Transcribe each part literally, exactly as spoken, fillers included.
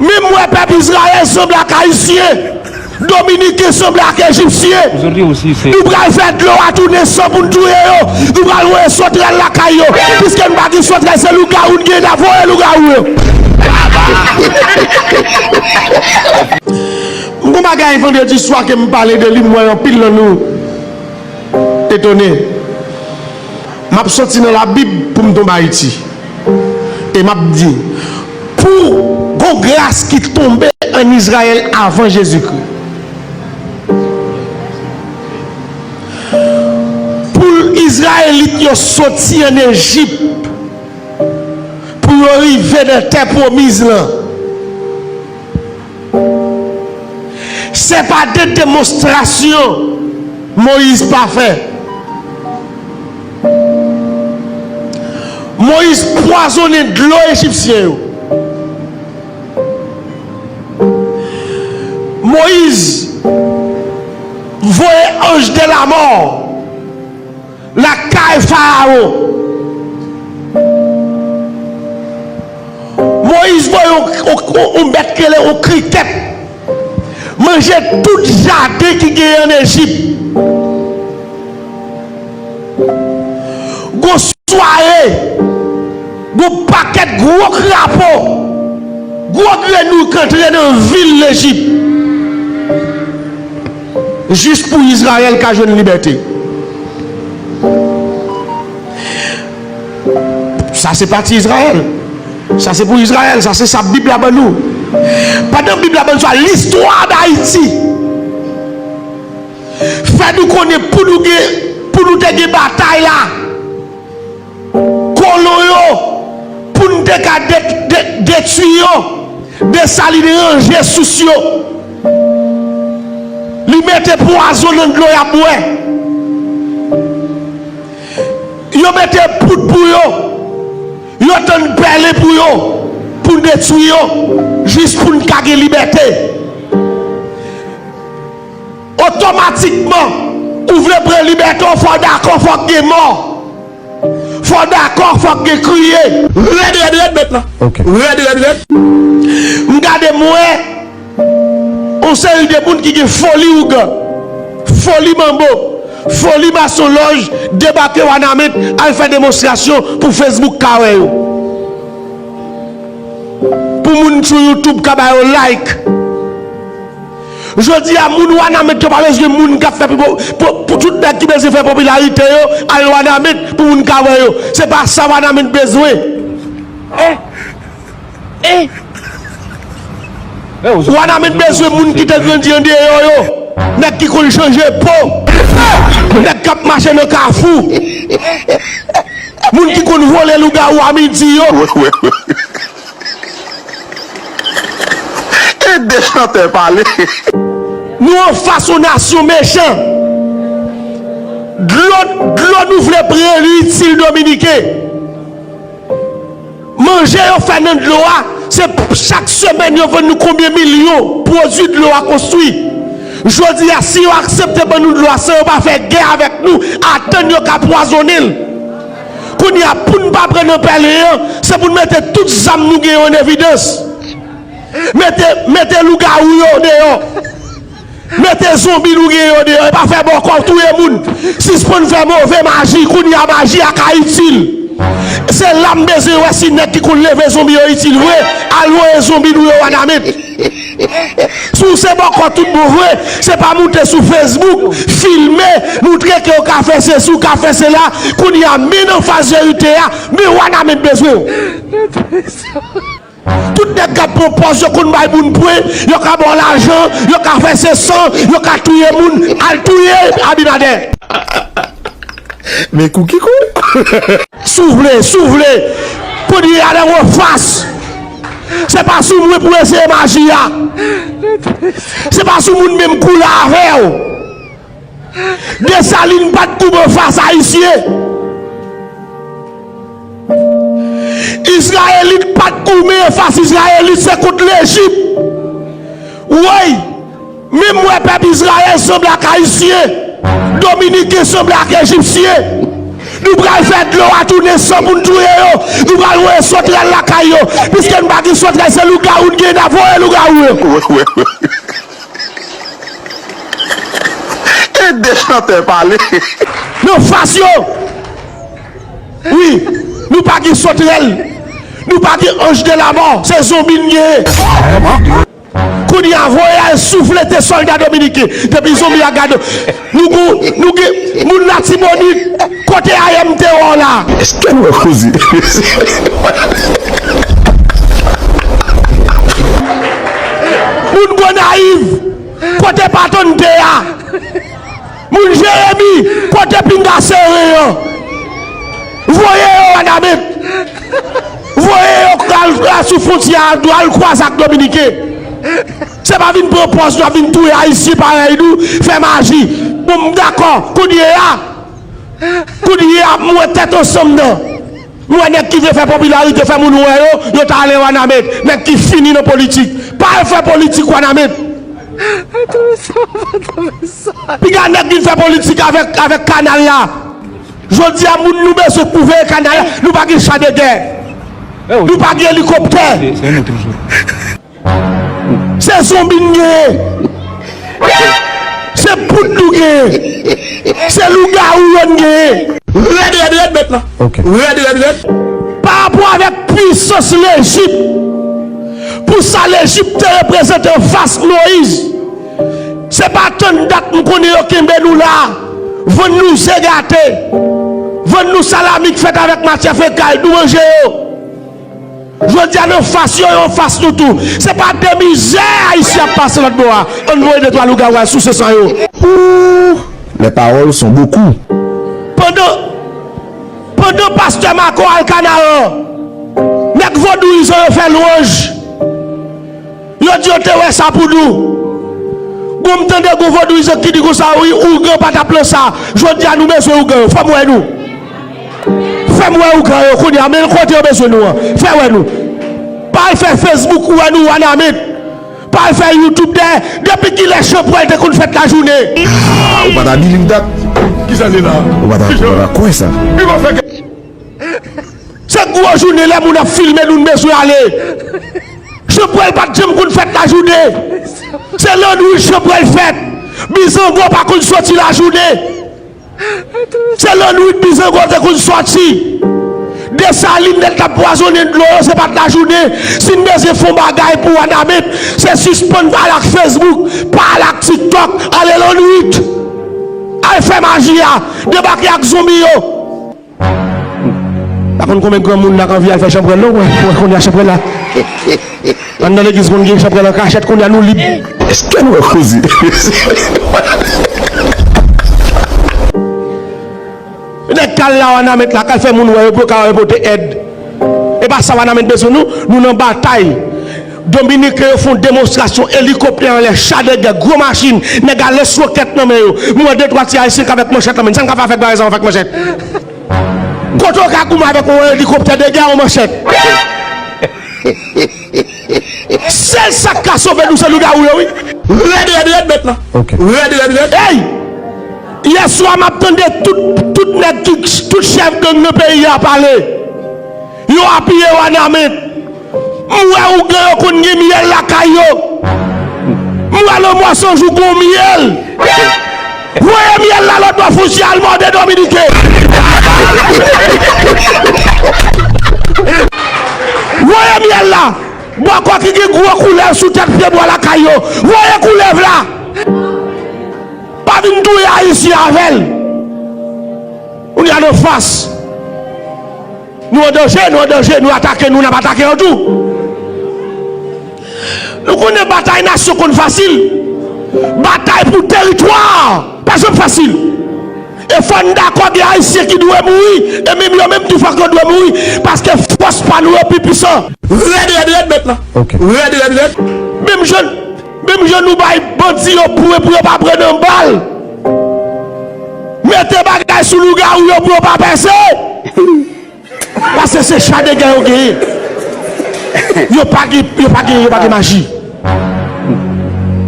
Menm wè pèp Izrayèl sanble ak Ayisyen, Dominiken sanble ak Ejipsyen. Nou pral fè dlo a tounen san pou n touye yo. Nou pral voye sòt rèl lakay yo. Piske n pa gen sòt rèl, se lougawou n gen, n ap voye lougawou yo. M gon bagay vandredi swa ke m pale de li, m wè anpil nan nou etone. M ap soti nan Labib pou m tonbe Ayiti. E m ap di, pou gon gras ki tonbe ann Izrayèl avan Jezikri. Pou Izrayelit yo soti ann Ejip, pou yo rive nan tè pwomiz lan. Se pa de demonstrasyon Moyiz pa fè. Moyiz pwazonnen dlo ejipsyen yo. Moyiz voye anj de lamò lakay Farawon. Moyiz voye yon, yon, yon, yon bèt ki rele yon krikèt manje tout jaden ki genyen ann Ejip. Gon sware, gon pakèt gwo krapo, gwo grenouy k antre nan vil Lejip. Jis pou Izrayèl ka jwenn libète. Sa se pati Izrayèl. Sa se pou Izrayèl. Sa se sa Bib la ban nou. Pandan Bib la ban nou sa, listwa d Ayiti fè nou konnen pou nou gen, pou nou te gen batay la, kolon yo, pou n te ka de-, de-, detwi yo, Desalin ranje sous yo. Li mete pwazon nan dlo y ap bwè. Yo mete poud pou yo. Yo tann pèlen pou yo, pou n detwi yo, jis pou n ka gen libète. Otomatikman, ou vle pran libète w, fò w dakò, fòk gen mò. Fò w dakò, fòk gen kriye. Rèd, rèd, rèd, mèt la. Ok. Rèd, rèd, rèd. M gade, m wè yon seri de moun ki gen foli ougan, foli manbo, foli masonlòj debake Wanament, al fè demonstrasyon pou Facebook ka wè yo. Pou moun sou YouTube ka ba yo like. Jodi a, moun Wanament yo pa bezwen moun k ap fè pou, pou, pou tout nèg ki bezwen fè popilarite yo al Wanament pou moun ka wè yo. Se pa sa Wanament bezwen. Eh! Eh! Wanament bezwen moun ki te grandi andeyò yo. Nèg ki konn chanje po. Nèg k ap mache nan kafou. Moun ki konn vole lougawou a midi yo. E de chantè pale. Nou anfas yon nasyon mechan. Dlo, dlo nou vle pran li itil Dominiken. Manje yo fè nan dlo a, se chak semèn yo vann nou konbyen milyon pwodui dlo a konstwi. Jodi a, si yo aksepte ban nou dlo a san yo pa fè gè avèk nou, atann yo ka pwazonnen l. Kounye a, pou n pa pran nan pèlen an, se pou n mete tout zam nou gen yo an evidans. Mete, mete lougawou yo deyò. Mete zonbi nou gen yo deyò. E pa fè bòkò touye moun. Sispann fè move maji. Kounye a, maji a ka itil. Se la m bezwen wè si nèg ki konn leve zonbi yo itil vre. Al voye zonbi nou yo Wanament. Si w se bòkò tout bon vre, se pa moute sou Facebook, filme, moutre ke w ka fè sesi, w ka fè sela. Kounye a, men nan fas verite a, men Wanament bezwen w. Tout nèg k ap pran pòz, yo konn bay moun pwen, yo ka ba w lajan, yo ka fè se san, yo ka touye moun, al touye Abinadè. Men kou ki kou. Si w vle, si w vle, kounye a nan anfas. Se pa sou mwen pou eseye maji a. Se pa sou moun menm koulè avè w. Desalin pa t goumen fas Ayisyen. Izrayelit pa t goumen fas Izrayelit, se kont Lejip. Woy, menm wè pèp Izrayèl sanble ak Ayisyen, Dominiken sanble ak Ejipsyen. Nou pral fè dlo a tounen san pou n touye yo. Nou pral voye sòtrèl lakay yo. Piske n pa gen sòtrèl, se lougawou n gen, n ap voye lougawou yo. Ede chantè pale. Nan fas yo. Wi, nou pa gen sòtrèl. Nou pa gen anj de lamò. Se zonbi n genyen. Kounye a, voye al souflete sòlda dominiken. Depi zonbi a gade, nou gou, nou gen moun Latibonit. Kote A M T wè w la? Èske nou wè koze? Moun Gonayiv, kote patòn te a? Moun Jeremi, kote pinga sere yo? Voye yo Wanament. Voye yo al, al sou fwontyè a, al kwaze ak Dominiken. Se pa vin pran pòz nou ap vin touye Ayisyen parèy nou, fè maji. Bon, m dakò, kounye a, kounye a, m wè tèt ansanm nan. M wè nèg ki vle fè popilarite, fè moun wè yo, yo t ale Wanament. Nèg ki fini nan politik. Pa al fè politik Wanament. Piga nèg vin fè politik avèk, avèk kanal la. Jodi a, moun nou bezwen pou veye kanal la, nou pa gen cha de gè. Nou pa gen elikoptè. Se zonbi n genyen. Se poud nou genyen. Se lougawou yo n genyen. Rèd, rèd, rèd, mèt la. Rèd, rèd, rèd. Pa rapò avèk pwisans Lejip, pou sa Lejip te reprezante anfas Moyiz, se pa tann dat m konnen yo kenbe nou la, vann nou ze gate, vann nou salami k fèt avèk matyè fekal, nou manje yo. Jodi a, nan fas yo, yo anfas nou tou. Se pa de mizè Ayisyen ap pase lòt bò a. Ann voye de twa lougawou al souse san yo. Ouh, les paroles sont beaucoup. Pandan, pandan pastè Mako al Kanaran, nèg vodouyizan yo fè lwanj. Yo di yo te wè sa pou nou. Bon, m tande gon vodouyizan ki di konsa, wi, ougan pa t ap lan sa. Jodi a, nou bezwen ougan yo. Fè m wè nou. Fè m wè ougan yo kounye a, men kote yo bezwen nou an. Fè wè nou. Pa al fè Facebook ou wè nou Wanament. Pa al fè YouTube dèyè. Depi kilè chanpwèl te konn fèt lajounen? Ah, ou pa ta believe that. Kisa se la? Ou pa ta, ou pa ta kwè sa. Se gwo jounen lè moun ap filme nou, n bezwen ale. Chanpwèl pa t janm konn fèt lajounen. Se lannwit chanpwèl fèt. Bizango pa konn sòti lajounen. Se lannwit bizango te konn sòti. Desalin, lè l t ap pwazonnen dlo yo, se pa t lajounen. Si n bezwen fè yon bagay pou Wanament, se sispann pale ak Facebook, pale ak TikTok, ale lannwit. Al fè maji a, debake ak zonbi yo. Pa konn konbyen granmoun la k anvi al fè chanpwèl non, wè, wè kounye a chanpwèl la. Anndan legliz konn gen chanpwèl an kachèt, kounye a nou lib. Èske nou wè koze? Nèg k al la Wanament la, k al fè moun wè yo pou yo ka repote èd. E pa sa Wanament bezwen nou, nou nan batay. Dominiken yo fè yon demonstrasyon, elikoptè anlè, cha de gè, gwo machin, nèg a lans wokèt nan men yo. M wè de twa ti Ayisyen k avèk manchèt nan men, sa n ka fè avèk bagay sa yo avèk manchèt? Kote w ka goumen avèk yon elikoptè de gè, yon manchèt? Sèl sa k ka sove nou, se lougawou yo, wi. Rèd, rèd, rèd, mèt la. Ok. Rèd, rèd, rèd. Ey! Yè swa, m ap tande tout, tout nèg ki, tout chèf gang nan peyi a pale. Yo apiye Wanament. M wè ougan yo konn gen myèl lakay yo. M wè lanmò san jou gon myèl. Voye myèl la lòt bò fwontyè al mòde Dominiken. Voye myèl la bò kò ki gen gwo koulèv sou tèt pyebwa lakay yo. Voye koulèv la. Pa vin touye Ayisyen avè l. Ou ni a nan fas. Nou an danje, nou an danje, nou atake, nou n ap atake yo tou. Nou konnen batay nasyon konn fasil. Batay pou teritwa pa janm fasil. E fò n dakò gen Ayisyen ki dwe mouri, e menm yo menm tou fòk yo dwe mouri, paske fòs pa nou yo pi pwisan. Rèd, rèd, rèd, mèt la. Ok. Rèd, rèd, rèd. Menm jan, menm jan nou bay bandi yo boure pou yo pa pran nan bal. Mete bagay sou lougawou yo pou yo pa pèse. Paske se cha de gè yo genyen. Yo pa gen, yo pa gen, yo pa gen maji.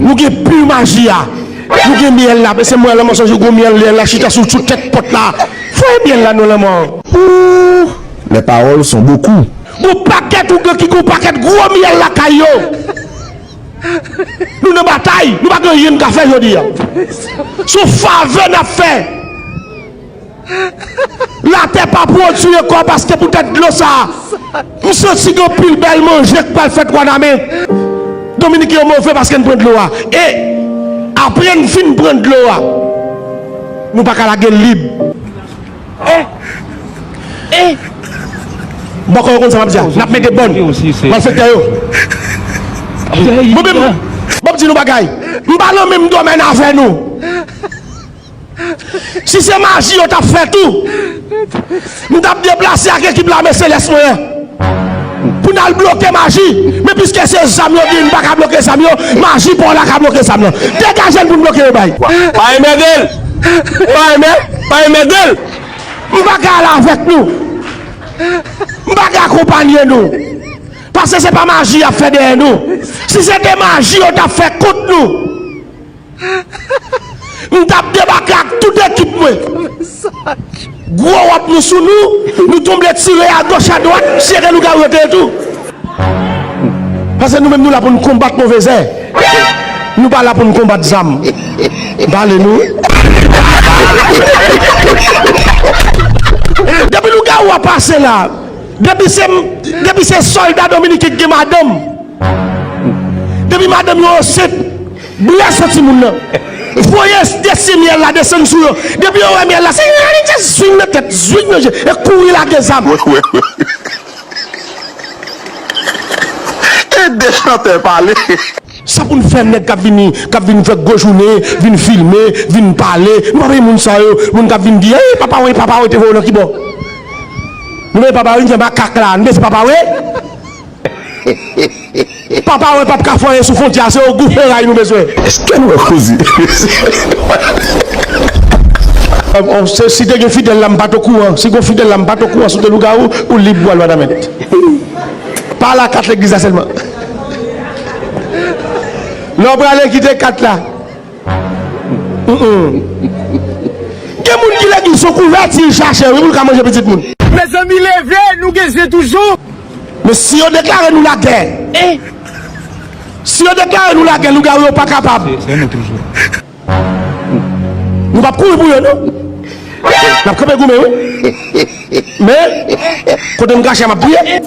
Nou gen pil maji a. Nou gen myèl la. Paske mwen, lè m sonje gwo myèl, lè l la chita sou, sou tèt pòt la. Fò Ebyen la nou lanmò. Ouh, les paroles sont beaucoup. Gon pakèt ougan ki gon pakèt gwo myèl lakay yo. Nou nan batay, nou pa gen anyen n ka fè jodi a. Se yon favè n ap fè. Latè pa pwodui ankò paske poutèt dlo sa a. M santi gen anpil bèl manje k pral fèt Wanament. Dominiken yo move paske n pran dlo a. E apre n fin pran dlo a, nou pa ka lage l lib. Eh! Eh! Bòkò yo konn sa m ap di a. N ap mete bòn. Malfektè yo. Mwen menm, m ap di nou bagay. M pa nan menm domèn avè nou. Si se maji yo t ap fè tou, m t ap deplase ak ekip lame selès mwen an pou n al bloke maji. Men piske se zam yo di n pa ka bloke zam yo, maji pa w la ka bloke zam nan. Degaje n pou n bloke yo bay. Pa enmède l! Pa enmè-, pa enmède l! M pa ka al avèk nou. M pa ka akonpanye nou. Paske se pa maji y ap fè dèyè nou. Si se te maji yo t ap fè kont nou, m t ap debake ak tout ekip mwen. Gwo wòb nou sou nou, nou tonbe tire agoch adwat, se te lougawou yo te ye tou. Paske nou menm nou la pou n konbat move zè. Nou pa la pou n konbat zam. Pale nou. Depi lougawou a pase la, depi se, depi se sòlda dominiken ki gen madanm, depi madanm yo ansent, blè sou timoun nan. Voye desi myèl la desann sou yo. Depi yo wè myèl la, se zwing nan tèt, zwing nan je, e kouri lage zam. E de chantè pale. Sa pou n fè nèg k ap vini, k ap vin fè gwo jounen, vin filme, vin pale? Nou pa vle moun sa yo, moun k ap vin di, "Ey, papa Wen, papa Wen te voye w nan ki bò?" Nou vle papa Wen, nou fè makak la, nou vle se papa Wen. Papa Wen p ap ka fè anyen sou fwontyè a, se yon gou feray nou bezwen. Èske nou wè koze? Se, si te gen fidèl la, m pa t okouran. Si gon fidèl la, m pa t okouran. Si w te lougawou, ou lib pou w al Wanament. Pa la kat legliz la sèlman. Lè w prale, kite kat la. Mm-mm. Gen moun ki legliz se yon kouvèti l chache, wi, pou l ka manje pitit moun. Mezanmi, leve, nou gen zye toujou. Men si yo deklare nou lagè, si yo deklare nou lagè, lougawou yo pa kapab. Se, se nou toujou. Nou p ap kouri pou yo, non. N ap kanpe goumen, wi. Men, kote m kache a, m ap priye.